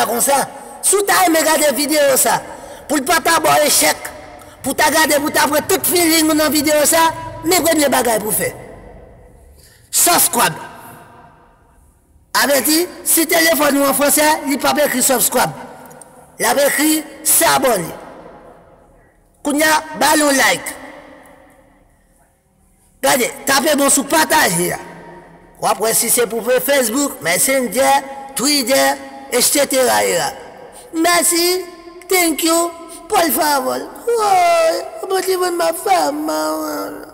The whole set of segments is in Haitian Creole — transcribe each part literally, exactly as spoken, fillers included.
Konsa, si w ta renmen gade videyo sa, pou l pa ta ba w echèk, pou w ta gade, pou w ta pran tout feeling ou nan videyo sa, men premye bagay pou w fè. Subscribe. A vle di, si telefòn ou an fransè, li p ap ekri subscribe. L ap ekri s'abonner. Kounye a, ba l yon like. Gade, tape bon sou pataje a. W ap wè si se pou Facebook, Messenger, Twitter, et cetera, et cetera. Mèsi, thank you, por favor. Woy, bon ti moun m ap fè mal.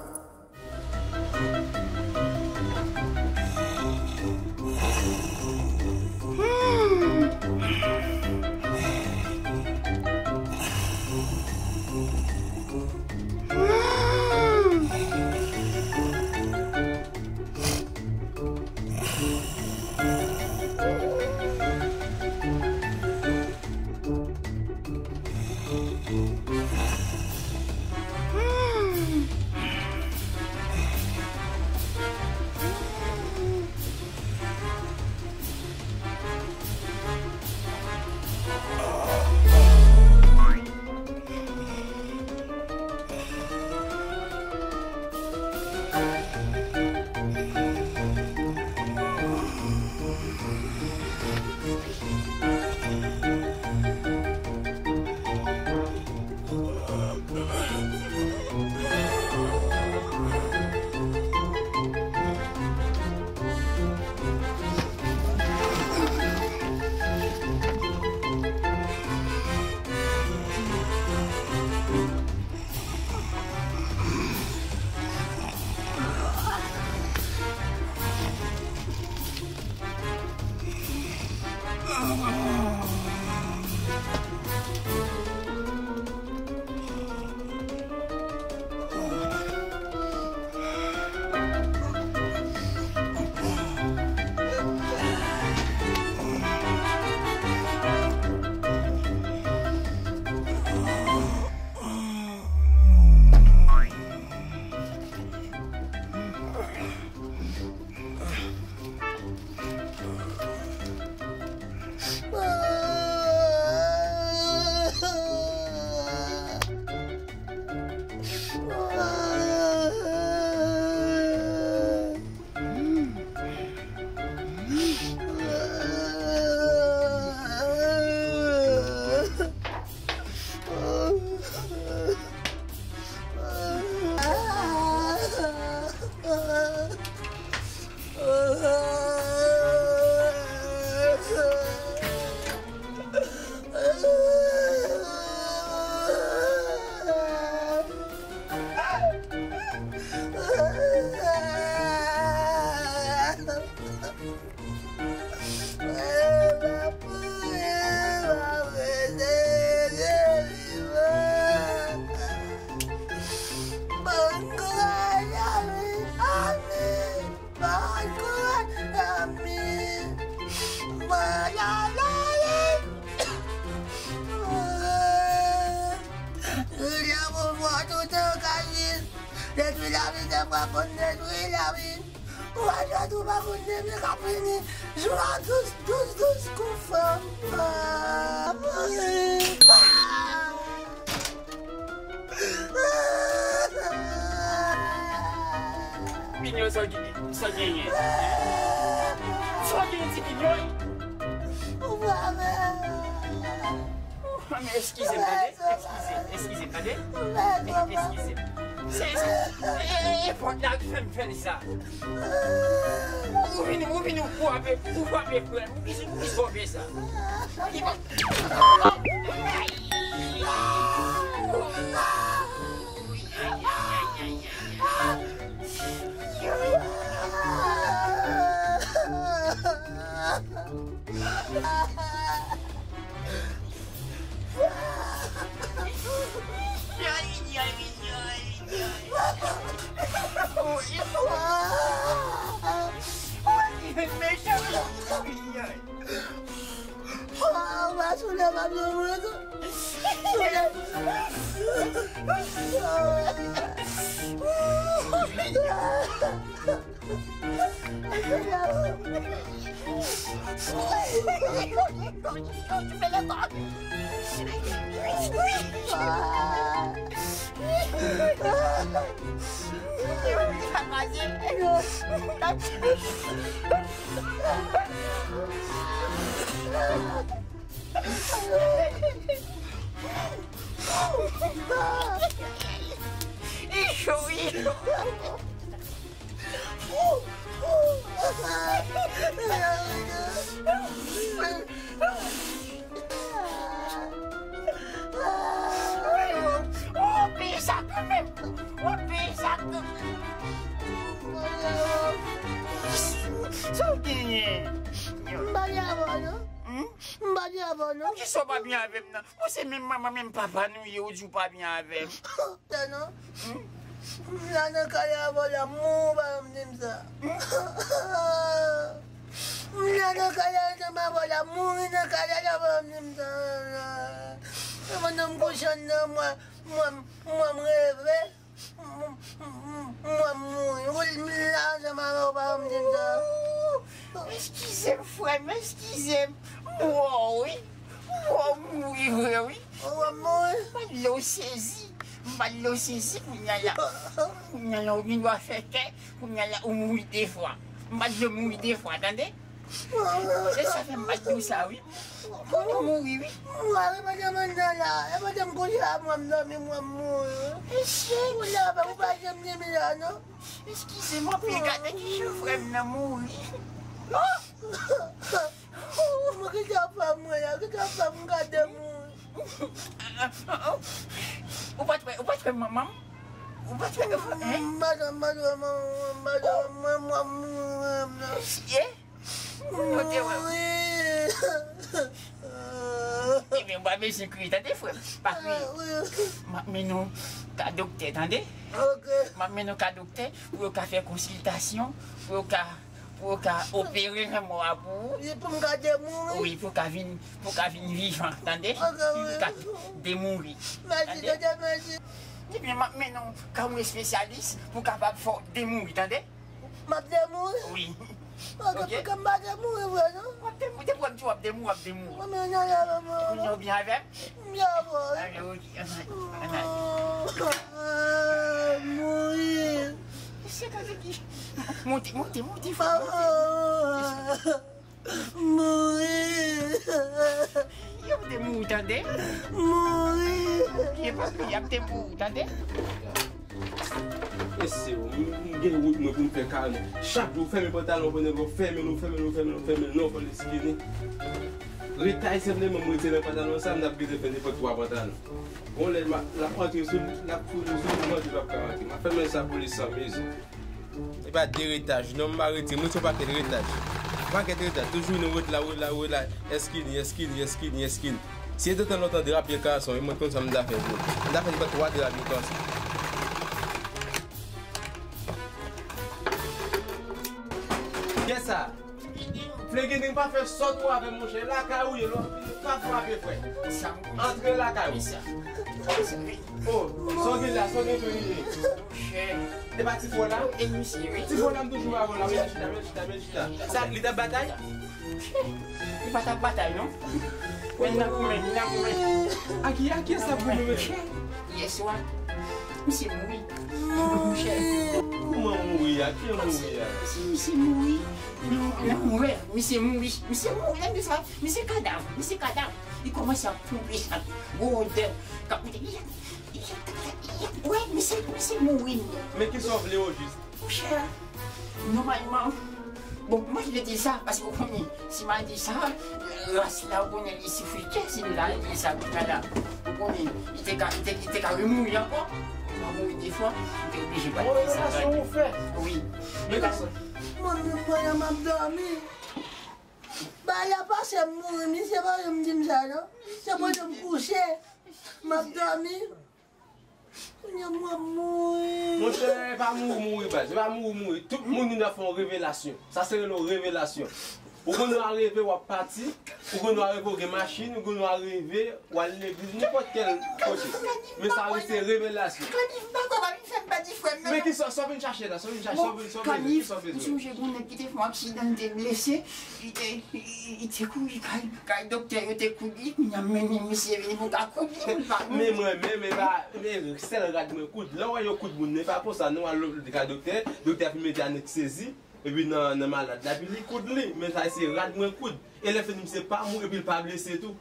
Detwi lavi, se pa konn detwi lavi. Ou pa jwe tou pa konn depi k ap vini. Jou a dous, dous, dous kou fanm. Pinyon, sa w gen, sa w genyen? Sa w genyen, ti Pinyon? Ou pa vle. Ah, men eskize m, tande. Eskize, eskize m, tande. Eskize m. Se, se, e, e, e pòt la ki fè m fè sa. Ou vin, ou vin, ou frape, ou frape frè m. Poukisa, poukisa w fè sa? Li pa. Ou peye sa kanmenm. Ou peye sa kanmenm. Sa w genyen? M pa gen avè w non. Hmm? M pa gen avè w non. Poukisa w pa byen avè m nan? Bon, se menm manman, menm papa nou ye, ou di w pa byen avè m. Sa non. Hmm? M la nan kay avè w la, mouri, pa janm di m sa. Hmm? M la nan kay ansanm avè w la, mouri nan kay la, pa janm di m sa. E pandan m kouche anndan, mwen, mwen, mwen, m reve. M, m, m, mwen mouri. Ou, m la ansanm avè w, pa janm di m sa. Eskize m, frè m, eskize m. M wè w, wi. M wè w mouri vre, wi. Ou wè m mouri? M pa t lè w sezi. M pa t lè w sezi, kounye a la. Kounye a la, ou gen dwa fè kè. Kounye a la, ou mouri de fwa. M pa t lè w mouri de fwa, tande? E sa fè m pa t di w sa, wi. Ou mouri, wi. Mwen, e pandan m anndan la, e pandan m kouche a, mwen, m dòmi, mwen, m mouri. Mesye, ou la, ou pa janm di m la, non? Eskize m, anpil gade ki jan frè m nan mouri. Mwen, ki sa fè mwen la, ki sa fè m gade mouri? Ou pa t wè, ou pa t wè manman m? Ou pa t wè, hein? M pa t wè, m pa t wè manman m, m pa t wè, mwen, mwen, mwen, mwen, mwen. Mesye. Kote wè? Ebyen, w pa bezwen kriye, tande, frè m. Pa kriye. M ap mennen w ka doktè, tande? M ap mennen w ka doktè pou yo ka fè konsiltasyon, pou yo ka, pou yo ka opere lanmò a pou ou. Wi, pou m ka demouri. Wi, pou w ka vin, pou w ka vin vivan, tande? Pou w ka demouri. Mèsi, doktè, mèsi. Ebyen, m ap mennen w ka yon espesyalis pou kapab fè w demouri, tande? M ap demouri? Wi. Ok, ok, pou ke m pa demouri vre, non? W ap demouri, depi w ap di w ap demouri, w ap demouri. Mwen, mwen, non, non, non, non. Kounye a w byen avè m? M byen avè w, wi. Alè, ok, ann al, ann al. Ah, mouri. Se kòman ki. Monte, monte, monte, frè, monte. Ah. Mouri. Y ap demouri, tande? Mouri. Byen, papi, y ap demouri, tande? Mesye, m, m gen wout mwen pou m fè karyè. Chak jou, fèmen pantalon, pantalon, fèmen l, fèmen l, fèmen l, fèmen l, non, fò l eskini. Retay senpleman, m rete nan pantalon sa, m t ap gentan fè nenpòt twa pantalon. Bon, lè m a, l ap antre sou, l ap foure sou li, manje l ap ka antre. M ap fèmen sa pou li san mezi. E pa de retaj, non, m pa rete, m rete yon pakèt retaj. Pakèt retaj, toujou nou rete la, rete la, rete la, eskini, eskini, eskini, eskini. Si e te tan lontan drap ye kason, e mwen konn sa m ta fè pou. M ta fè yon twa drap ye kason. Kiyès sa? Flegiding pa fè sòt ou avè m, monchè. Lakay ou ye, lò, pa frape, frè. Antre lakay ou. Oh, sa w gen la, sa w gen pou li ye? Monchè. E pa ti fò la? E misye, wi. Ti fò la, m toujou avè w la. Men chita, men chita, men chita. Sa, li t ap batay? Li pa t ap batay, non. Men nan goumen, li nan goumen. A ki, a kiyès l ap goumen, mesye? Yè swa, misye mouri. Monchè. Kouman mouri a? Ki jan mouri a? Si misye mouri, nan, nan mwen, misye mouri. Misye mouri, lè m di sa, misye kadav, misye kadav. Li kòmanse ap ponpe sa, gwo odè. K ap monte. Wè, misye, misye mouri. Men kisa w vle o jis? Monchè, nòmalman, bon, mwen, m te di sa, paske w konnen, si m al di sa, ras la, w konnen, li soufri tè, si m ta al di sa, kounye a la, w konnen, li te ka, li te, li te ka remouri ankò. Li pa mouri de fwa, m te oblije pa di sa. Revelasyon ou fè? Wi. Men kisa? Mwen, mwen, mwen, m ap dòmi. Bagay la pase m mouri, misye pa janm di m sa, non. Se pandan m kouche, m ap dòmi. Kounye a m ap mouri. Monchè, e pa mouri, mouri, baz. E pa mouri, mouri. Tout moun vin ap fè yon revelasyon. Sa se rele yon revelasyon. Ou gen dwa reve w ap pati, ou gen dwa reve w gen machin, ou gen dwa reve w al legliz, nenpòt kèl kote. Men sa rete revelasyon. Pèdi frè m. Men ki sa, sa w vin chache la? Sa w vin chache? Sa w vin, sa w vin, ki sa w bezwen? Bon, Kanif, ou sonje gen yon nèg ki te fè yon aksidan, li te blese. Li te, li, li te kouri kay, kay doktè, yo te koud li, kounye a mennen misye vini pou ka koud li, pou l pa mouri. Men mwen menm, e pa, men sèl rad mwen koud. Lè w wè yo koud moun, e pa konsa, non, al kay doktè, doktè a fin mete aneksezi, epi nan, nan malad la, epi li koud li, men sa se rad mwen koud. E lè fini, misye pa mouri, epi l pa blese tou.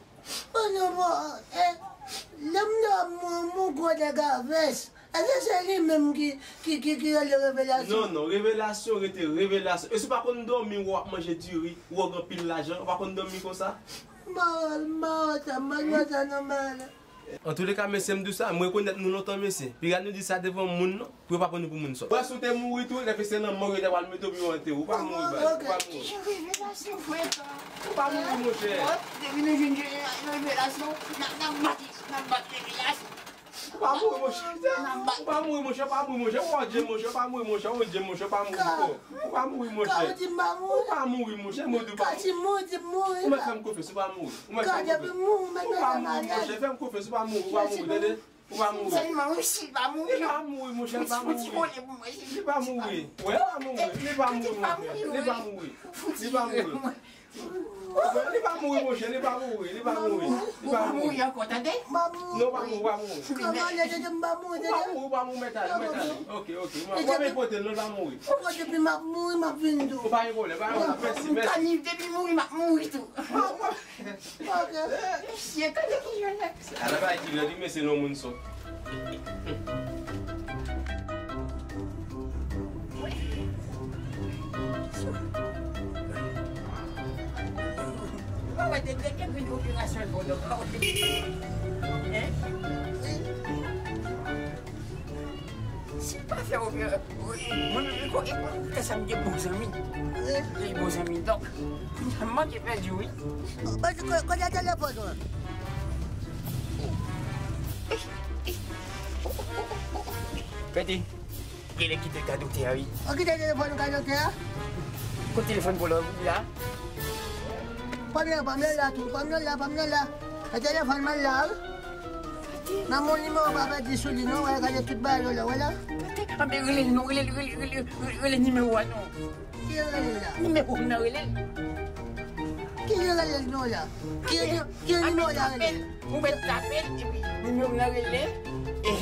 Bon, non, bon, e, lè m nan mwen, mwen gwo nèg a vès. Èske se li menm ki, ki, ki, ki rele revelasyon? Non, non, revelasyon rete revelasyon. E si w pa konn dòmi, w ap manje diri, w ap gen anpil lajan, w pa konn dòmi konsa? Mawòt, mawòt, mawòt, mawòt, non, mawòt. Antouleka, mesye, m di w sa, m rekonèt nou lontan, mesye. Piga nou di sa devan moun, non, pou yo pa pran nou pou moun sòt. Wè, si w te mouri tou, lè se nan mòg yo ta pral mete w pou yo antere w. Ou pa mouri, baz. Ou pa mouri. Ki revelasyon, frè, sa? Ou pa mouri, monchè. Depi nou jwenn revelasyon, n ap, n ap bat, n ap bat revelasyon. Ou pa mouri, monchè. Ou pa mouri, monchè. Ou pa mouri, monchè. Ou pa mouri, monchè. Ou pa mouri, monchè. Ou pa mouri, monchè. Ou pa mouri, monchè. Ou mèt fè m konfyans, ou pa mouri. Ou mèt fè m konfyans. Ou pa mouri, monchè. Fè m konfyans, ou pa mouri, ou pa mouri, tande? Ou pa mouri. Li pa mouri, monchè, li pa mouri. Li pa mouri. Wè, li pa mouri. Li pa mouri, monchè. Li pa mouri. Li pa mouri. Li pa mouri, monchè, li pa mouri, li pa mouri, li pa mouri. Ou pa mouri ankò, tande? Non, ou pa mouri, ou pa mouri. Ou pa mouri, ou pa mouri, mèt ale, mèt ale. Ok, ok. Ou pa gen pwoblèm, non, li pa mouri. Ou pa gen pwoblèm, m ap mouri, m ap vin tou. Ou pa gen pwoblèm, pa gen pwoblèm. Mèsi, mèsi. Kanif, depi mouri, m ap mouri tou. Ok. Mesye, gade ki jwèt la. Ala bagay ki rèd, wi, mesye, non, moun sòt. Mwen wè te gen vin operasyon l bon, donk, pa operasyon. Hein? Si l pa fè operasyon, mwen menm, e kon, e kon, kè sa m gen bon zanmi. Li bon zanmi, donk, m manke pèdi, wi. Kote telefòn ou an? Pèdi. Genlè kite l ka doktè a, wi. Ou kite telefòn ou ka doktè a? Kot telefòn pou la, la? Pòm nan, pòm nan la tou, pòm nan la, pòm nan la. E telefòn mwen la, wi. Nan mon nimewo pa pèdi sou li, non, wè, gade tout bagay yo la, wè la. Anben, rele l, non, rele l, rele, rele, rele, rele nimewo a, non. Ki rele l la? Nimewo m nan rele l. Ki rele l non la? Ki, ki nimewo la rele? Ou mèt tape l, epi nimewo m nan rele. E,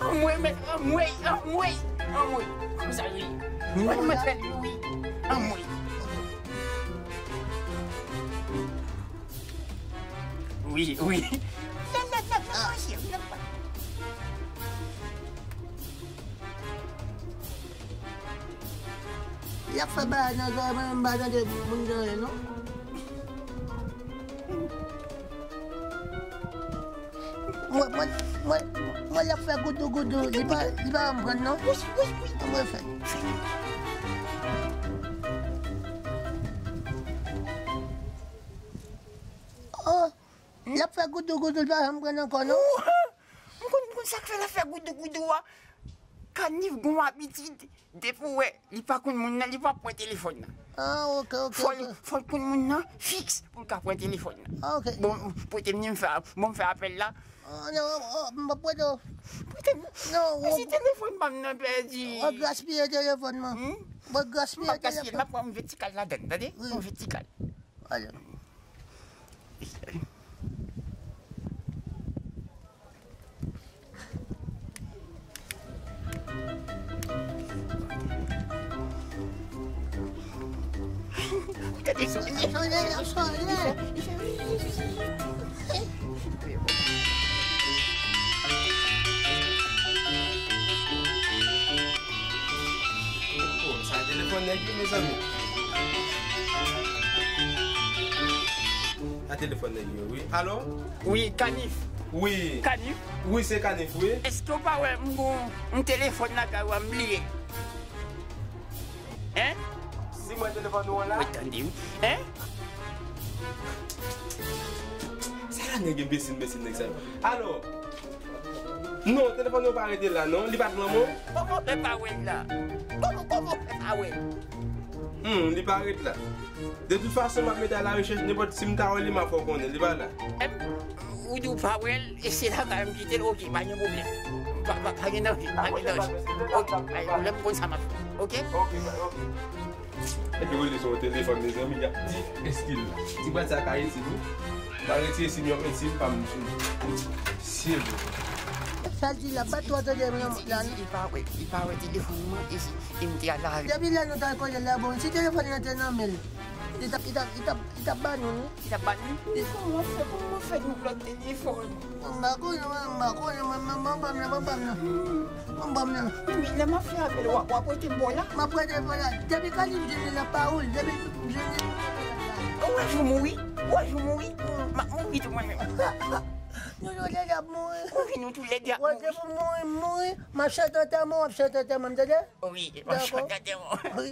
anmwey, mèt, anmwey, anmwey, anmwey. Konsa rele. Mwen, mwen fè l, wi. Anmwey. Wi, wi. Non, non, non, non, monchè, non. Y ap fè bagay nan zòrèy mwen, m pa tande moun zòrèy, non. Mwen, mwen, mwen, mwen, y ap fè goudou, goudou, li pa, li pa konprann, non. Wi, wi, wi. Mwen fè. Oh, l ap fè goudou goudou, l pa janm pran ankò, non. Ou, m konn, m konn sa k fè l ap fè goudou goudou a. Kanif gon abitid, depi w wè li pa konn moun nan, li p ap pran telefòn nan. Ah, ok, ok, ok. Fò l, fò l konn moun nan fiks pou l ka pran telefòn nan. Ah, ok. Bon, pote m, m fè, bon, m fè apèl la. Ah, non, oh, m p ap prete w. Pote m. Non, si telefòn pa m nan pèdi. W ap gaspiye telefòn mwen. Hmm? W ap gaspiye telefòn. M ap gaspiye, m ap pran yon vètikal ladann, tande? Wi. Yon vètikal. Alò. Gade sonnen. Sonnen, ap sonnen. Oh, sa telefòn nèg yo, mezanmi. Sa telefòn nèg yo, wi. Alo? Wi, Kanif. Wi. Kanif? Wi, se Kanif, wi. Èske w pa wè m gon yon telefòn lakay ou a m bliye? Hein? Si mwen telefòn ou an la? Mwen tande, wi. Hein? Sa la nèg enbesil, enbesil nèg sa yo. Alo? Non, telefòn ou pa rete la, non. Li pa t lan, non. Kòman w fè pa wè l la? Kòman, kòman w fè pa wè l? Hmm, li pa ret la. De tout fason, m ap mete a la rechèch, nenpòt si m ta wè li, m ap fè w konnen, li pa la. Em, ou di w pa wè l, e se la ka m kite l, oke, pa gen pwoblèm. Pa, pa, pa gen danje, pa gen danje. Ok, ay, lè m konn sa m ap fè. Ok? Ok, ok. Epi rele sou yon telefòn, mezanmi, y ap di, èske l la? Ti bwat sa ka itil wi. M a retire sim yo, men sim pa m sou li. Silvouplè. Sa l di la, pa twò tande mwen la, non. Li pa wè, li pa wè telefòn mwen, e si, e m te al lave. Depi lè nou t al kote l la, bon, si telefòn nan te nan men l, li t ap, li t ap, li t ap, li t ap ba nou, non? Li t ap ba nou? Kòman fè, kòman fè nou lòt telefòn? M pa konnen, mwen, m pa konnen, mwen, mwen, mwen, mwen, mwen, mwen, mwen. Bon, bon, men. Wi, lè m ap fè apèl, w ap, w ap rete bò la. M ap rete bò la. Depi Kalin vini la, pa woule. Depi vini. Ou wè jou mouri? Ou wè jou mouri? M ap mouri tou mwen menm. Nou tou lè de ap mouri. Wi, nou tou lè de ap mouri. Wè, depi mouri, mouri. M ap chante antèman, w ap chante antèman, m tande? Wi, m ap chante antèman. Wi.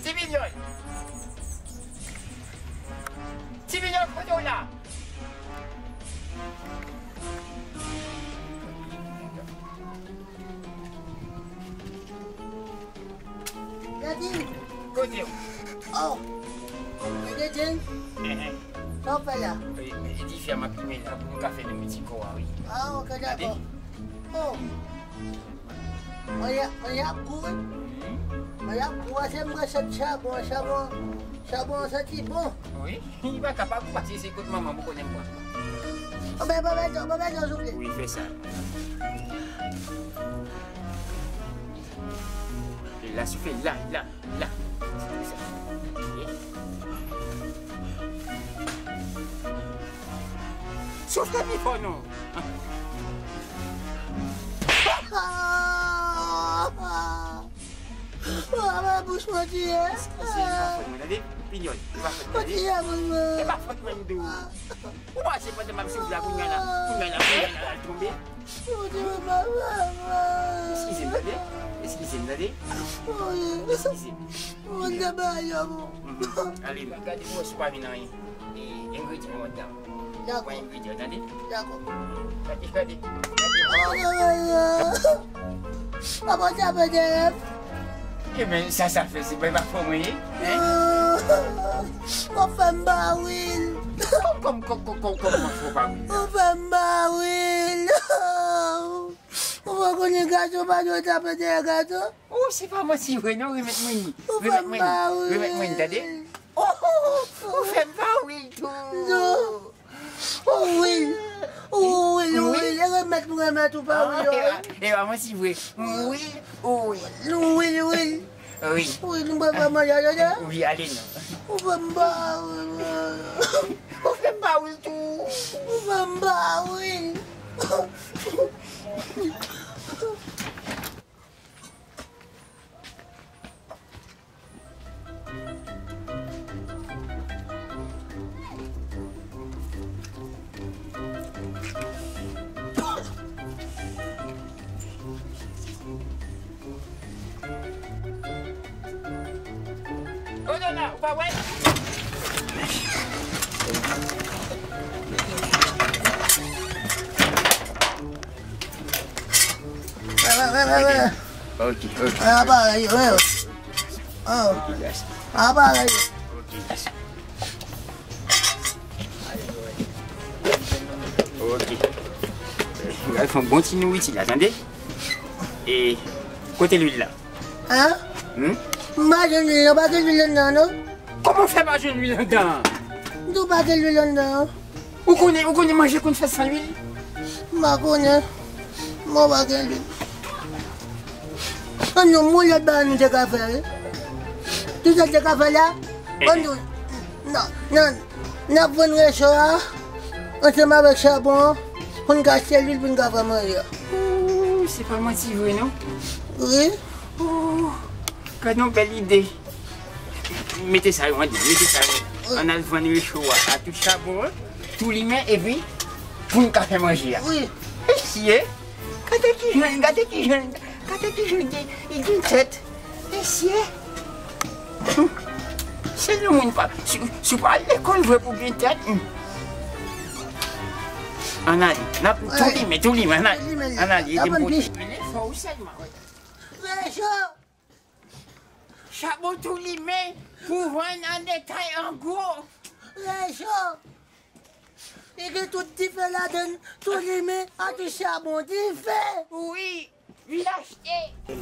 Ti Minyòn! Ti Minyòn, kote w la? Gade. Kote w? Oh. Gade, Jane. Sa w fè la? E, e, di fi a m ap limen la pou nou ka fè de miti kò a, wi. Ah, ok, dakò. Oh. Mwen y ap, mwen y ap gou, wi. Mwen y ap gou, se mwen sèt chabon, chabon, chabon an santi bon. Wi, li pa ka pa gou paske se kot manman pou konnen m pran. Anben, pa bezwen, pa bezwen souple. Wi, fè sa. La, soufle, la, la, la. Soufle sa. Ok. Soufle pi fò non. Mwen bouch mwen tiye. Eskize, e pa fòt mwen, tande? Pinyòl, e pa fòt mwen, tande? E pa fòt mwen, m di w. Ou panse pandan m ap soufle la, kounya la, kounya la, kounya la, l tonbe? Eskize m, tande? Eskize m, tande? Eskize m. Mhm. Ale, gade pou wè si w pa jwenn anyen. E, engredyan yo anndan. Dakò. Pran engredyan, tande? Dakò. Gade, gade, gade. Oh, non, non, non. Papa, sa fè de rèv. Ebyen, sa, sa fè, se pa, pa fò mwen ye, hein? W ap fè m ba wil. Kòm, kòm, kòm, kòm, kòm, kòman fè w pa wil la? W ap fè m ba wil. Ou pa konnen gato pa dwe tape dèyè gato? Oh, se pa manti vre non, remèt mwen li. Remèt mwen li. Remèt mwen li, tande? Oh, oh, oh, ou fè m pa wil tou. Non. Ou wil. Ou wil, ou wil. E remèt mwen remèt ou pa wil, non. E pa manti vre. Ou wil, ou wil. Nou wil, wil. Wi. Wi, nou pa fè manje, tande? Wi, ale non. Ou fè m pa wil. Ou fè m pa wil tou. Ou fè m pa wil. Odona, ou pa wè? Wè, wè, wè, wè, wè. Ok, ok. Wè, aparèy, wè. Oh. Ok, guys. Aparèy. Ok, guys. Ok. Gade, fè yon bon ti nouriti la, tande? E kote lwil la? Hein? Hmm? M pa jwenn lwil, non, pa gen lwil anndan, non. Kòman fè pa jwenn lwil anndan? M di w pa gen lwil anndan. Ou konnen, ou konnen manje konn fèt san lwil? M pa konnen. Mwen pa gen lwil. An nou, moun lòt bagay nou te ka fè, wi. Tout sa te ka fè la, eh, an nou. Nan, nan, n ap vann recho a, ansanm avèk chabon an, pou n ka achte lwil pou n ka fè manje a. Ooh, se pa manti vre, non? Wi. Ooh, gad yon bèl ide. Mete sa yo andan, mete sa yo. Ann al vann recho a, a tou chabon an, tou limen, epi pou n ka fè manje a. Wi. Mesye, gade ki jan, gade ki jan, gade ki jan li gen, li gen tèt. Mesye. Hum. Se yon moun pa, si, si w pa al lekòl vre pou gen tèt. Hum. Ann ale, n ap tou limen, tou limen, ann ale, ann ale, ede m pote. Fò ou sèlman. Recho! Chabon tou limen pou vann an detay, an gwo. Recho! Li gen tout dife ladann, tou limen, a tou chabon, dife! Wi, vin achte! E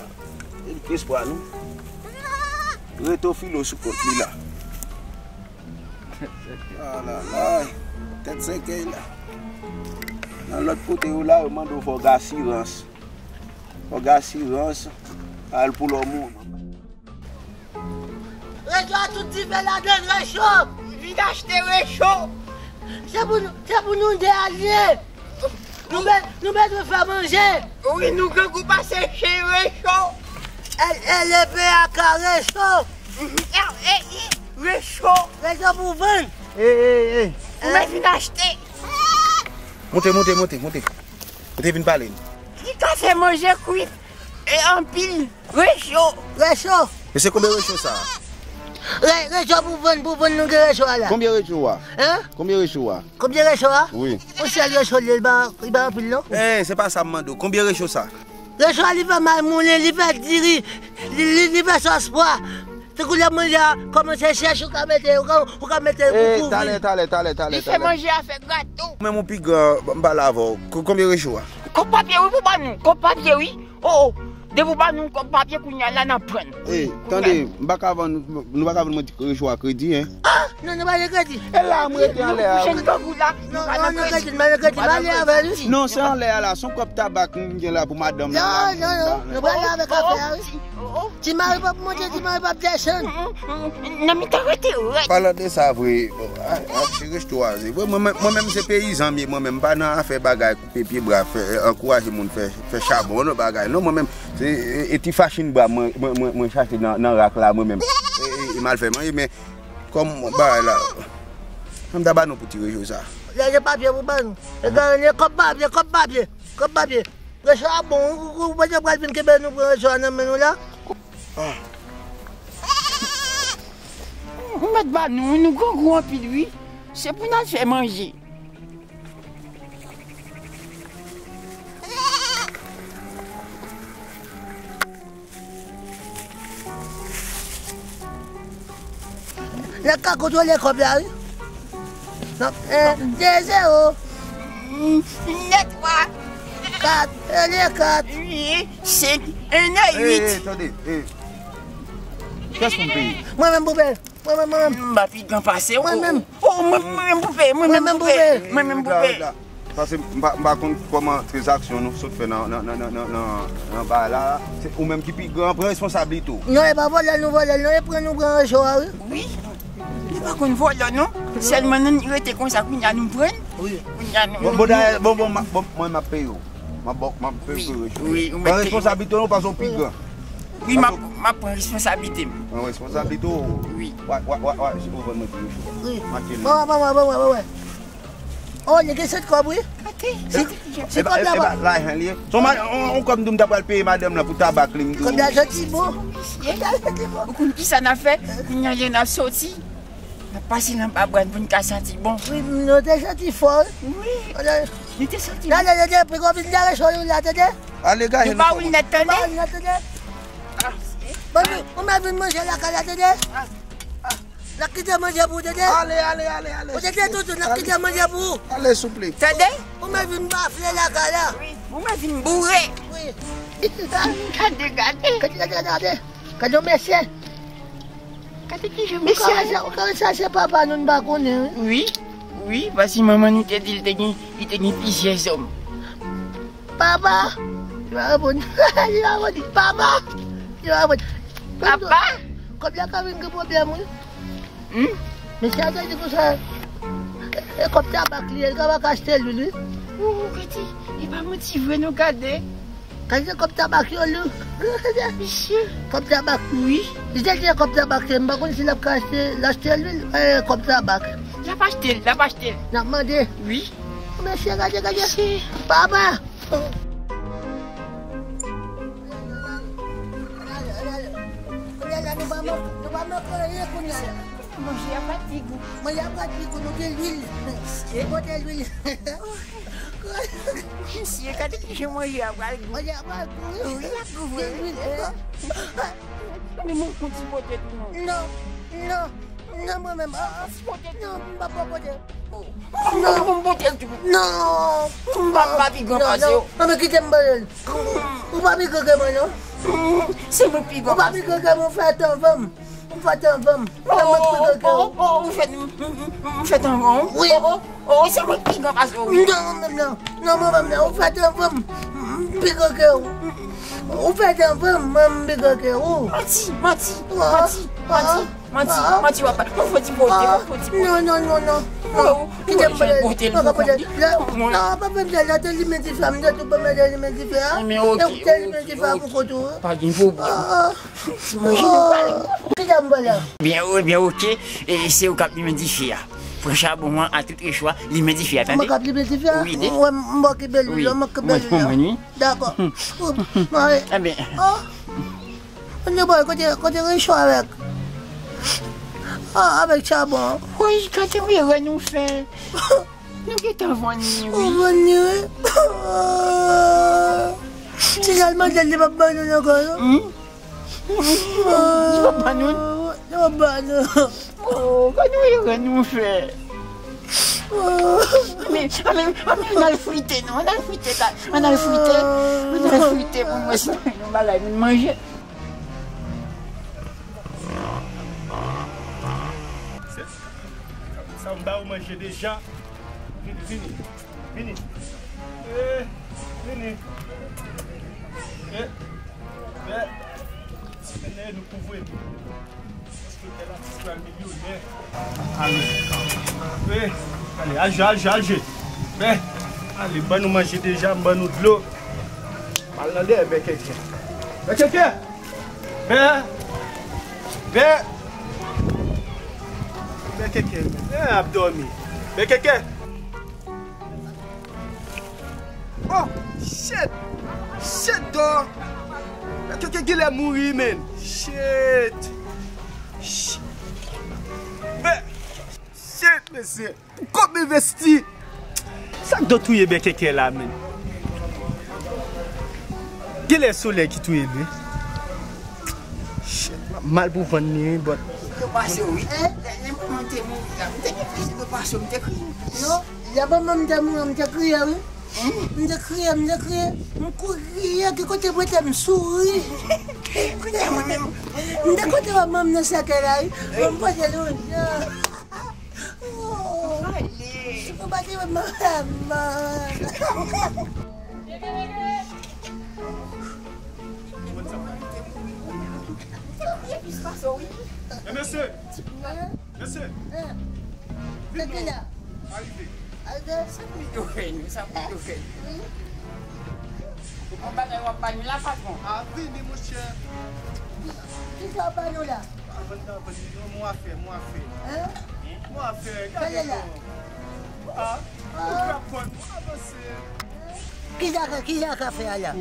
l k espwa nou. Reto filo sou kont li la. Alala, tèt sèkèy la. Nan lòt kote yo la, yo mande w fò w gen asirans. Fò w gen asirans, al pou lòm ou. Recho a tout dife ladann, recho! Vin achte recho! Se pou nou, se pou nou de alye! Nou be-, nou bezwen fè manje! Wi, nou grangou pase chen recho! L L P A K recho! Recho! Recho pou vann! Ey, ey, ey! Ou mèt vin achte! Monte, monte, monte, monte! Ou te vin pale n. Li ka fè manje kwit e anpil. Recho. Recho. E se konbyen recho sa a? Re-, recho pou vann, pou vann nou gen recho a la. Konbyen recho a? Hein? Konbyen recho a? Konbyen recho a? Wi. Yon sèl recho li, li pa, li pa anpil non. Eh, se pa sa m mande w. Konbyen recho sa? Recho a li fè mal moulen, li fè diri, li, li, li fè sòs pwa. Tankou lè manje a kòmanse chèch, ou ka mete, ou ka, ou ka mete pou kouvri. Talè, talè, talè, talè, talè. Li fè manje a fè grato. Ou menm ou pi gran, m pale avè w. Ko-, konbyen recho a? Kòb papye wi pou ba nou, kòb papye wi. Oh, oh. Depi w ba nou kòb papye kounye a la n ap pran. Ey, tande, m pa ka vann, nou pa ka vann mwen ti recho a kredi, en. Ah, non, nou pa nan kredi. E la m rete anlè a. Nou, nou jwenn grangou la, nou pa nan kredi. Nou pa nan kredi, nou pa nan kredi, m ale avè li. Non, se anlè a la, se yon kòb tabak m gen la pou madanm nan la. Non, non, non, nou prale avèk afè a wi. Ti mari p ap monte, ti mari p ap desann. Nan mitan rete rèd. Palan de sa vre, bon, a, a, se resto a, se vre. Mwen, mwen, mwen menm se peyizan m ye, mwen menm m pa nan afè bagay koupe pye bwa, fè, ankouraje moun fè, fè chabon, non, bagay. Non, mwen menm, se, e, e ti fachin bwa mwen, mwen, mwen, mwen chache nan, nan rak la, mwen menm. E, e, e m al fè manje, men kòm bagay la, m ta ba nou pou ti recho sa. Lè gen papye pou ba nou. E gade, kòb papye, kòb papye, kòb papye. Recho a bon, ou, ou, ou pa t pral vin kenbe nou pran recho a nan men nou la? Ah. Ou mèt ba nou, nou grangou anpil wi. Se pou n al fè manje. N ap ka kontwole kòb la wi. N ap, eh, de zewo. Nèt wa. Kat, e de kat. Wi, senk, en e uit. Eh, eh, tande, eh. Kiyès pou m peye? Mwen menm pou peye. Mwen menm, mwen menm. M pa pi gran pase w. Mwen menm. Oh, mwen, mwen menm pou peye, mwen menm pou peye. Mwen menm pou peye. Paske m pa, m pa konn kòman tranzaksyon nou sot fè nan, nan, nan bagay la. Se ou menm ki pi gran, pran responsablite w. Non, e pa vòlè nou vòlè l, non, e pran nou pran recho a wi. Wi. Nou pa konn vòlè non. Sèlman nou rete konsa, kounye a nou pran l. Wi. Kounye a nou. Bon, bon, dayè, bon, bon, ma-, bon, mwen m ap peye w. M ap ba w, m ap peye w recho. Wi, ou mèt peye. Pran responsablite w non, paske w pi gran. Wi, m ap, m ap pran responsablite m. Pran responsablite w. Wi. Wa, wa, wa, wa, si ou vann mwen ti recho. Wi. Mache l. Bon, bon, bon, bon, bon, bon. Oh, li gen sèt kòb wi. Ok. Si, si kòb la pa. Lajan li ye. Se yon ma-, yon, yon kòb m di w m ta pral peye madanm lan pou tabak li, m di w. Kòb la santi bon. Kòb la santi bon. Ou konn kisa n ap fè? Kounye a lè n ap soti, n ap pase nan babwàn pou n ka santi bon. Wi, nou te santi fò wi. Wi. Nou te santi bon. Tande, tande, pi gwo vin dèyè sou nou la, tande. Ale gaye nou. Nou pa woul nèt, tande. Nou pa woul nèt, tande. Bon, nou, ou mèt vin manje lakay la, tande. N ap kite manje pou ou, tande. Ale, ale, ale, ale. Ou tande, Toutou, n ap kite manje pou ou. Ale, souple. Tande? Ou mèt vin bafle lakay la. Wi. Ou mèt vin boure. Wi. Gade, gade. Gade, gade, gade, gade. Gade yon mesye. Gade ki jan mesye. Ou ka wè sa, ou ka wè sa, se papa nou, n pa konnen, wi. Wi, wi, paske manman nou te di l te gen, li te gen plizyè zòm. Papa! Li pa reponn. Li pa reponn. Papa! Li pa reponn. Papa! Kòb la ka vin gen pwoblèm, wi. Hmm? Mesye a te di konsa, e, e kòb tabak li ye, li ka pa ka achte lwil, wi. Ou, ou gade, e pa manti vre non, gade. Gade kòb tabak yo, Lou. Mesye. Kòb tabak. Wi. Li te di kòb tabak, se m pa konn si l ap ka achte, l achte lwil, e, kòb tabak. L ap achte l, l ap achte l. N ap mande. Wi. Mesye, gade, gade. Mesye. Papa. Kounye a la, nou pa man-, nou pa manke anyen kounye a la. Manje a pa t pi gou. Manje a pa t pi gou, nou gen lwil. Mesye. Nou pote lwil. Mesye, gade kijan manje a pral gou. Manje a pral gou, wi. Wi, l ap gou vre. Gen lwil, wi. Men mwen konn ti pote tou non. Non, non, non, mwen menm. Ah, ah, ti pote tou. Non, m pa pran pote. Non, m pote l tou. Non. M pa, m pa pi gran pase w. Non, men kite m pale. Ou pa pi gran ke mwen, non. Se mwen pi gran pase w. Ou pa pi gran ke mwen, ou fè tan vanm. Ou fè tan vanm. Se mwen ki pi gran ke ou. Ou fè, ou fè tan vanm. Wi. Oh, oh, se mwen ki pi gran pase w, wi. Non, mwen menm non. Non, mwen menm non. Ou fè tan vanm. M pi gran ke ou. Ou fè tan vanm, mwen m pi gran ke ou. Manti, manti, manti, manti, manti, manti, w ap bay. Mwen fò ti pote, mwen fò ti pote. Non, non, non, non. Kite m pale. Mwen ka pote. Non, pa fè m sa, la te limen dife a, m te tou pran mete limen dife a. E ou te limen dife a pou kont ou. Pa gen pwoblèm. Ti manje nou pale. Kite m pale. Byen, wi, byen, oke. E se ou k ap limen dife a. Pran chabon an a tout echwa, limen dife a, tande? Mwen k ap limen dife a? Wi, de. Mwen, m okipe lwil la, m okipe lwil la. Mwen, mwen, wi. Dakò. Mwen, mwen. Ebyen. Oh. Mwen, mwen, kote, kote rechò avèk? Ah, avèk chabon. Wi, gade erè nou fè. Nou gentan vann li, wi. Ou vann li, wi. Si l al mande l, li p ap ban nou l ankò, non? Hmm? Li p ap ban nou l? Li p ap ban nou. Oh, gad yon erè nou fè. Ann, ann, ann, ann al frite, non. Ann al frite, ann al frite. Ann al frite pou mwen, sinon yon bagay, moun manje. Se, sa m ba ou manje deja. Vini, vini, vini. Eh, vini. Eh, eh. Vini, nou kouvri. Paske bèl atis pral milyonè. Ale. Wi. Ale, al jwe, al jwe, al jwe. Bè. Ale, ban nou manje deja, m ban nou dlo. M al nan dèyè Bèkèkè. Bèkèkè! Bè! Bè! Bèkèkè, bè ap dòmi. Bèkèkè! Oh, shit! Shit, dò! Bèkèkè genlè mouri, men. Shit! Sh-, bè! Shit, mesye! Kòb envesti! Sa k dò touye Bèkèkè la, men? Genlè solèy ki touye l, wi. Shit, m ap mal pou vann li, wi, but. Yo pase, wi. Lè, lè manman te mouri la, m te gen plezi de pase, m te kriye. Non, lè manman m te mouri, m te kriye, wi. M te kriye, m te kriye. M kouri, ki kote m rete, m souri. Kounye a mwen menm. M te kote manman m nan sèkèy la, wi. Mwen m poze l, wi. Oh. Ou pa te wè manman. E mesye! Mesye! Vin non. Arive. Arive? Sa pou yo fè nou? Sa pou yo fè nou? Yon bagay w ap ba nou la, patwon? A, vini, monchè. Kisa w ap ba nou la? Avann nan, avann nan, mon afè, mon afè. Hein? Mon afè, gade non. A, ou trap kò nou, avanse. Kisa, kisa w ka fè a la?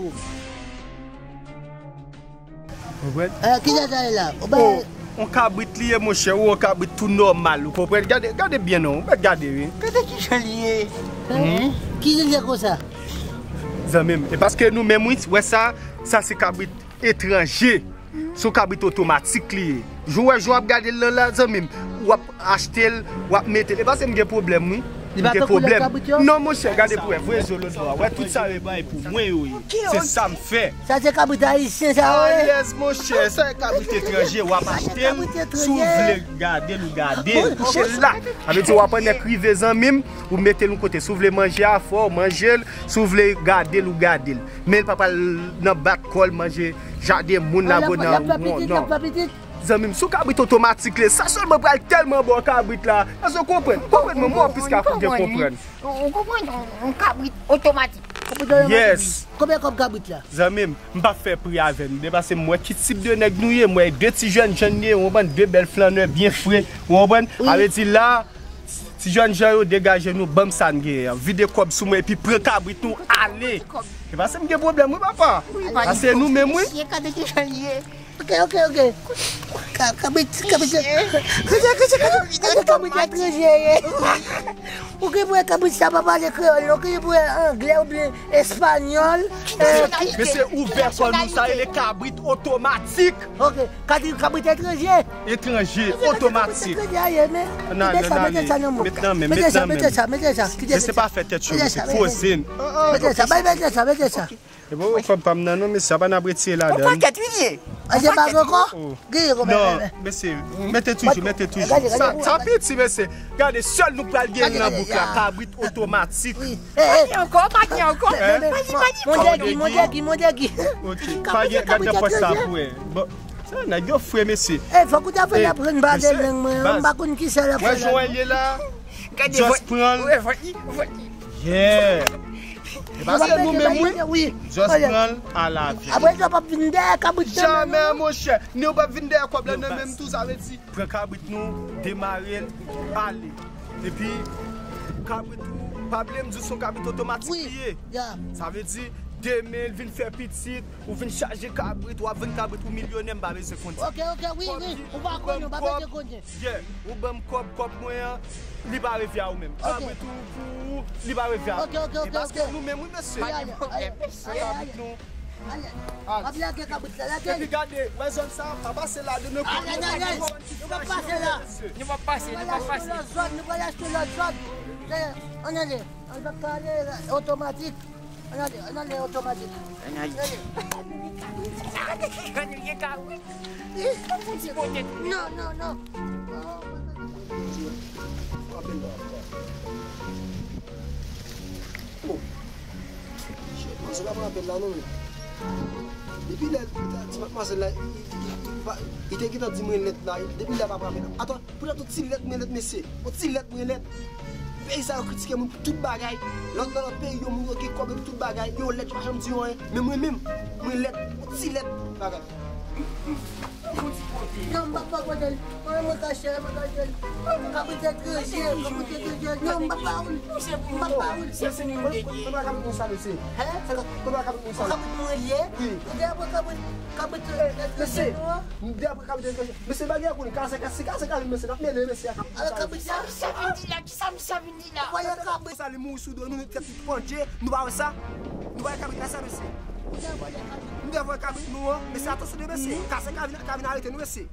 Konprann? Eh, kisa sa ye la? Ou pa... Oh, yon kabrit li ye, monchè, ou yon kabrit tou nòmal, ou konprann? Gade, gade byen non, ou mèt gade, wi. Gade kijan li ye. Hein? Kijan li ye konsa? Zanmi m, e paske nou menm, wi, wè sa, sa se kabrit etranje. Se yon kabrit otomatik li ye. Jou wè, jou w ap gade l lan la, zanmi m, w ap achte l, w ap mete l. E pa se m gen pwoblèm, wi. M gen pwoblèm. Non, monchè, gade pou wè. Voye zo lòt bò a. Wè tout sa yo bay pou mwen yo ye. Se sa m fè. Sa se kabrit ayisyen, sa, wi. Ah, yes, monchè. Sa e kabrit etranje. W ap achte l. Si w vle gade l, ou gade l. Kouche l la. Sa vle di w ap annik rive, zanmi m. Ou mete l yon kote. Si w vle manje a, fò w manje l. Si w vle gade l, ou gade l. Men l pa pral nan bat kò l manje jaden moun la, gwo nan, non. Zanmi m, sou kabrit otomatik li ye, sa sèlman pral tèlman ba w kabrit la. Èske w konprann? Konprann mwen, mwen, piske w gen konprann. Ou konprann? Yon kabrit otomatik. Kabrit otomatik. Yes. Konbyen kòb kabrit la? Zanmi m, m p ap fè pri avè nou. Depase m wè ki tip de nèg nou ye, m wè de ti jènjan nou ye, ou konprann, de bèl flannè byen fre, ou konprann? Wi. Sa vle di la, ti jènjan yo, degaje nou, ban m sa n genyen an. Vide kòb sou mwen epi pran kabrit nou, ale. Se pa si m gen pwoblèm, wi, papa. Wi, papa. Sa se nou menm, wi. Mesye, gade kijan l ye. Ok, ok, ok. Ka-, kabrit, kabrit, mesye, mesye, kabrit etranje ye. Ou gen pou wè kabrit sa pa pale kreyòl, non, ou gen pou wè anglè oubyen espanyòl. Ki nasyonalite? Mesye, ouvè kò nou, sa rele kabrit otomatik. Ok, kabrit, kabrit etranje. Etranje, otomatik. Etranje a ye, men. Mete sa, mete sa nan bouch. Met nan men, mete sa, mete sa, mete sa. Mesye pa fè tèt cho, mesye, poze n. Mete sa, bay, mete sa, mete sa. E bon, kòb pa m nan non, mesye, sa pa n ap retire ladan. Yon pakèt, wi, li ye. A, se pa ankò? Genyen kòb. Non, mesye, mete toujou, mete toujou. Sa, sa piti, mesye. Gade, sèl nou pral genyen nan bouk la, kabrit otomatik. Wi. Pa gen ankò, pa gen ankò. Pa gen, pa gen. Mon Degi, mon Degi, mon Degi. Ok, pa gen, gade nan pòch sa pou wè. Bon, sa nèg yo fre, mesye. E, fòk ou ta fè l aprann pale lang mwen, m pa konn kisa l ap fè la. Wè jan w ye la. Just pran l. Yeah. E pa se nou menm, wi. Just pran l a la vye. Apre sa, w p ap vin dèyè kabrit nan men nou. Jamè, monchè. Ni w p ap vin dèyè kòb la nan men m tou, sa vle di, pran kabrit nou, demare l, ale. Epi, kabrit ou, pa bliye m di w se yon kabrit otomatik li ye. Sa vle di, demen, l vin fè pitit, ou vin chaje kabrit, w ap vann kabrit, ou milyonè, m pa bezwen konnen. Ok, ok, wi, wi. Ou pa konnen, ou pa bezwen konnen. Yeah, ou ban m kòb, kòb mwen an, li pa revè a ou menm. Ok. Kabrit ou pou ou, li pa revè a ou. Ok, ok, ok, ok. E paske nou menm, wi, mesye. Pa gen pwoblèm, mesye. Kabrit nou. Ale. W ap lage kabrit la, lage. Epi gade, wè zòn sa, pa pase la, de nou kote. Ay, ay, ay, ay. Nou p ap pase la. Nou p ap pase, nou p ap pase. Nou pral achte lòt zòn, nou pral achte lòt zòn. Ann ale, ann ale. Ann pa ka ale otomatik. Ann ale, ann ale otomatik. Ann ale. Ann ale. Gade vye kabrit. Non, non, non. Oh. Shit, man, se pa pran apèl la, non, men. Depi lè ti matmwazèl la, li, li, li, li pa, li te gentan di mwen lèt la, depi lè pa pran apèl la. Atann, poutèt yon ti lèt mwen lèt, mesye. Yon ti lèt mwen lèt. Peyi sa yo kritike moun pou tout bagay. Lòt, nan lòt peyi yo, moun yo gen kòb yo pou tout bagay. Yo lèt, yo pa janm di yo anyen. Men mwen menm, mwen lèt. Yon ti lèt bagay. Non, m pa, pa kote l. Mwen, mwen kache, mwen kache l. Kabrit etranje, kabrit etranje. Non, m pa pa ou. M pa pa ou. Mesye, kote, kote kabrit nou sa, mesye? Hein? Kote kabrit nou sa? Kabrit mwen ye? Wi. Ou te apre kabrit, kabrit etranje nou an? M te apre kabrit etranje. Mesye, bagay la konnen, kase, kase, kase kabrit, mesye, n ap mele, mesye, a kabrit sa. Alò, kabrit sa, sa vin di la, ki sa misye vin di la? Ou pa wè kabrit sa, li mouri sou do nou, nou tèt nou pandje, nou pa wè sa? Nou pa wè kabrit la sa, mesye? Ou te vòlè kabrit? Nou te vòlè kabrit nou an, mesye, atansyon de mesye. Kase kabrit, kabrit arete nou, mesye.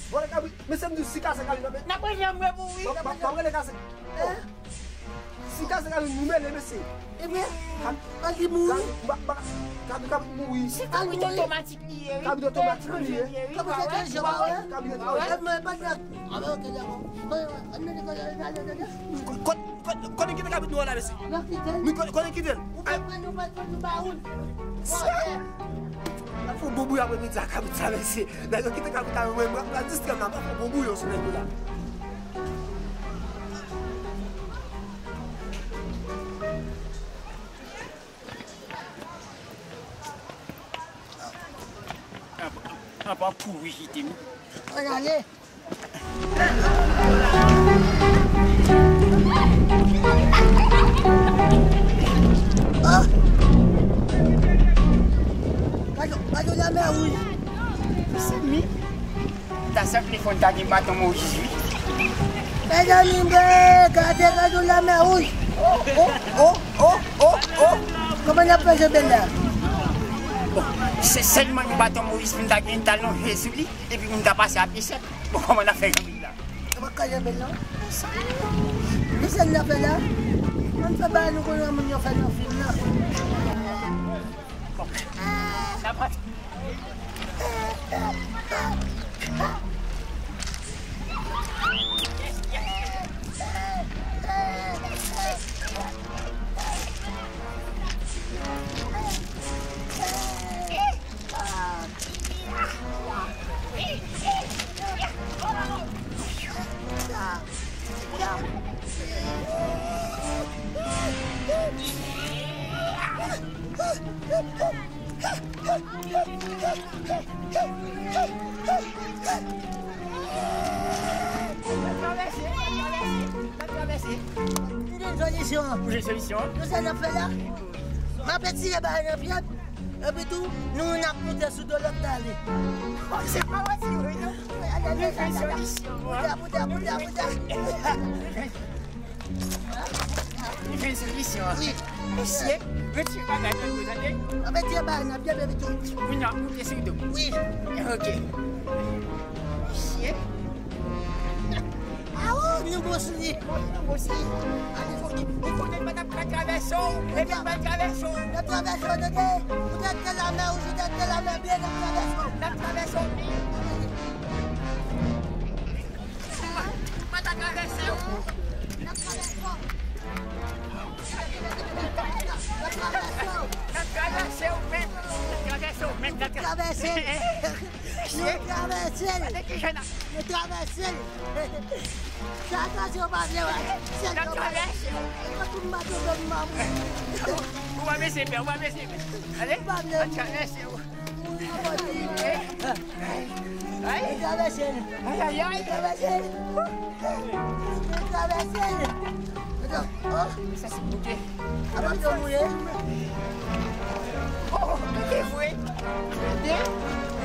Vòlè kabrit, mesye, m di si kase kabrit la, men. N ap rele anmwe pou wi. M ap, m ap, m ap rele kase. Si kase kabrit nou mele, mesye. Ebyen, an li mouri. Kabrit, kabrit mouri. Se kabrit otomatik li ye, wi. Kabrit otomatik li ye. Kabrit etranje, wa wè. Kabrit etranje. Mwen pa t la. A, men, ok, dakò. Ann ale, ann ale, ann ale. Kote, kote, kote kite kabrit nou an la, mesye? Nou kite l. Nou kote, kote kite l? Ou pa pran, nou pa pran, nou pa ou l. Sa. N ap fè yon bon bouyon apremidi a kabrit sa, mesye. Nèg yo kite kabrit la, mwen, mwen, mwen distrè m la, n ap fè yon bon bouyon sou nèg yo la. Apa kouri kite m. Ann ale. Ah! Gade, gade lanmè wouj. Se mi. Ta sanble fò n ta gen baton Moyiz, wi. Mezanmi, gade, gade lanmè wouj. Oh, oh, oh, oh, oh, oh. Kòman n ap fè jwenn la? Bon, se sèlman yon baton Moyiz pou n ta gen, n ta lonje sou li, epi pou n ta pase a pye sèk. Bon, kòman n ap fè jwenn la? Yo pa ka janbe l non. Kisa n ap fè la? Ann fè bagay nou konnen moun yo fè nan fim nan. Bon. N ap pati. N ap travèse, n ap travèse, n ap travèse. M gen solisyon. Ou gen solisyon? Nou sa n ap fè la? M ap etire bagay nan pye m. Epi tou, nou menm n ap moute sou do lòt la ale. Oh, se pa mwen, se vre, non? Wi, ale, ale, nou jwenn solisyon, wi. Moute, moute, moute, moute. Nou jwenn solisyon. Wi. Mesye, retire bagay nan do, tande? N ap retire bagay nan pye m epi tou. Wi, n ap moute sou do. Wi. Ok. Mesye. Awo, nou bon sou li. Nou bon sou li. Ann, fò ki, fò ki pa t ap ka travèse w, epi pa travèse w. N ap travèse w, tande? Ou tèt te lamè, ou sou tèt te lamè, byen n ap travèse w. N ap travèse w. Pa t ap travèse w. N ap travèse w. N ap travèse w menm. N ap travèse w menm. N ap travèse. Nou travèse l. Nou travèse l. Sa, atansyon, pa vle wè. N ap travèse. Ou pa tonbe, m pa tonbe. Ou pa bese pè, ou pa bese pè. Ale, n ap travèse. Ay. Nou travèse l. Ay, ay, ay. Nou travèse l. Nou travèse l. Sa se bouke. Apa m dwe mouye? Oh, gade vre. Gade,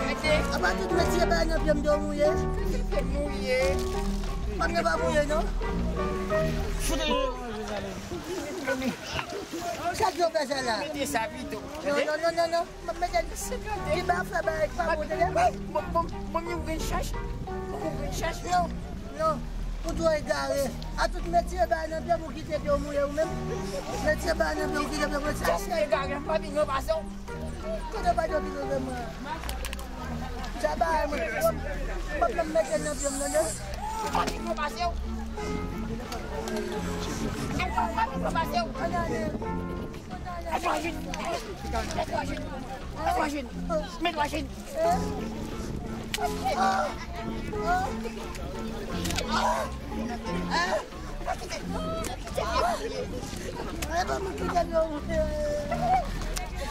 gade. Apa tout mesye bay nan pye m dwe mouye? Gade mouye. Pa m pa mouye, non. Fout. Sa k yo fè sa la? Mete sa pito. Non, non, non, non, non. M ap mete l. Li pa fè bagay pa bon, tande? Bon, bon, bon, yon grenn chèch. Yon grenn chèch. Non, non. Ou twò egare. A tout metye bagay nan pye m, ou kite pye w mouye ou menm. Metye bagay nan pye m, ou kite pye m mouye. Sa se egare, m pa vin ranpase w. Kote w pa t vin ranpase mwen? Sa bagay mwen. M ap menm mete l nan pye m, tande? M pa vin ranpase w. M pa vin ranpase w. Ann ale. Mete w ajenou. Mete w ajenou. Mete w ajenou. Epa mwen kite l mouye.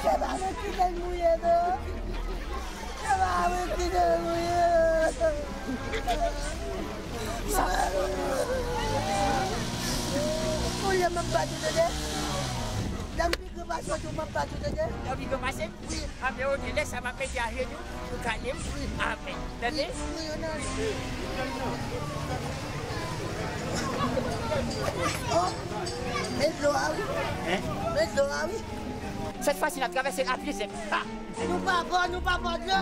Epa mwen kite l mouye, non. Epa mwen kite l mouye. Mouye, m ap bat ou, tande. Lè m pi gran pase w tou, m ap bat ou, tande. Lè w pi gran pase m? Wi. Anben, ok, lè sa m ap mete ajenou pou kale m. Wi. Anben, tande? Wi, wi, ann ale. Oh, men dlo a, wi. Hein? Men dlo a, wi. Sèt fwa si n ap travèse l a pye sèk. Ha! Nou pa pè, nou pa pè dlo.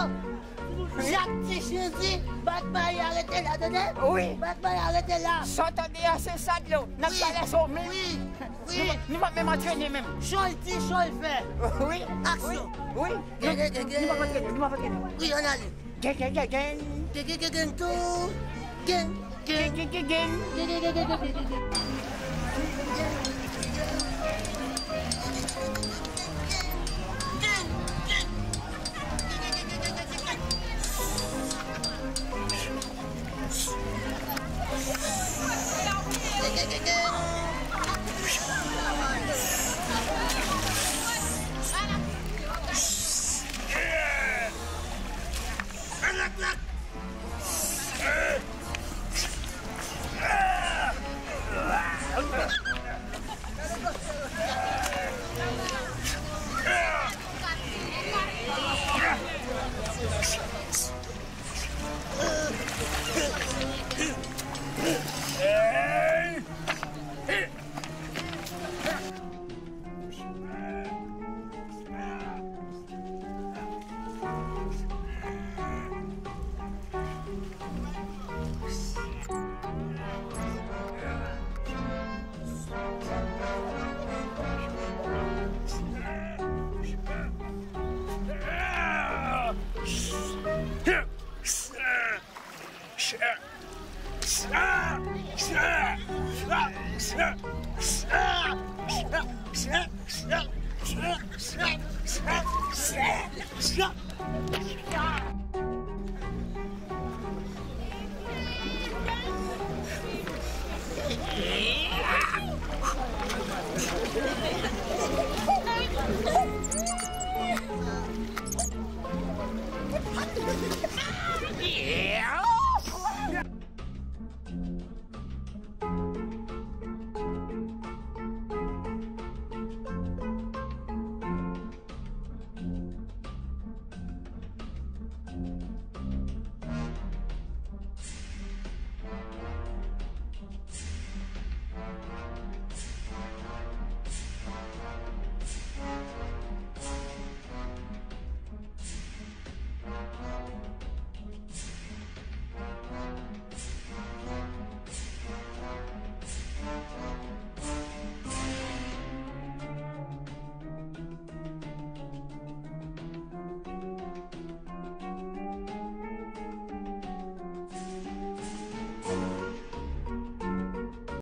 Jak Ti Chen di, bat bay arete la, tande? Wi. Bat bay arete la. Sa w tande a, se sa dlo. N ap travèse w menm. Wi. Wi. Nou pa, nou pa menm antrene menm. Cho l di, cho l fè. Wi. Aksyon. Wi. Wi. Gen, gen, gen, gen. Nou pa antrene, nou pa antrene. Wi, ann ale. Gen, gen, gen, gen. Gen, gen, gen, gen tou. Gen, gen, gen, gen, gen. Gen, gen, gen, gen, gen.